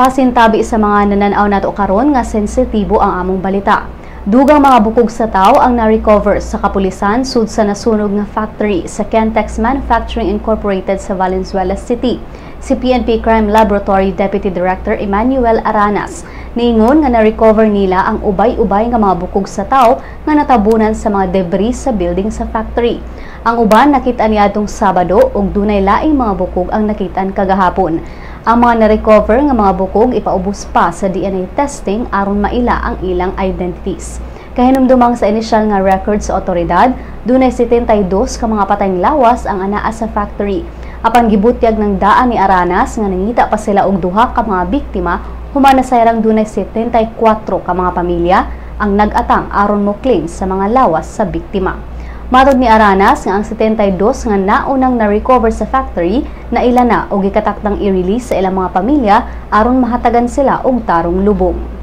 Pasintabi sa mga nananaw nato karon nga sensitibo ang among balita. Dugang mga bukog sa tao ang na-recover sa kapulisan sud sa nasunog nga factory sa Kentex Manufacturing Incorporated sa Valenzuela City. Si PNP Crime Laboratory Deputy Director Emmanuel Aranas niingon nga na-recover nila ang ubay-ubay nga mga bukog sa tao nga natabunan sa mga debris sa building sa factory. Ang uban nakita niadtong Sabado ug dunay laing mga bukog ang nakitaan kagahapon. Ang mga na-recover nga mga bukog ipaubos pa sa DNA testing aron maila ang ilang identities. Kahinumdumang sa inisyal nga record sa otoridad, dunay 72 ka mga patayng lawas ang anaa sa factory. Apan gibutyag ng daan ni Aranas nga nangita pa sila og duha ka mga biktima, human nasayrang dunay 74 ka mga pamilya ang nag-atang aron mo claim sa mga lawas sa biktima. Matod ni Aranas nga ang 72 nga naunang na-recover sa factory na ila na og gikatakdang i-release sa ilang mga pamilya aron mahatagan sila og tarong lubong.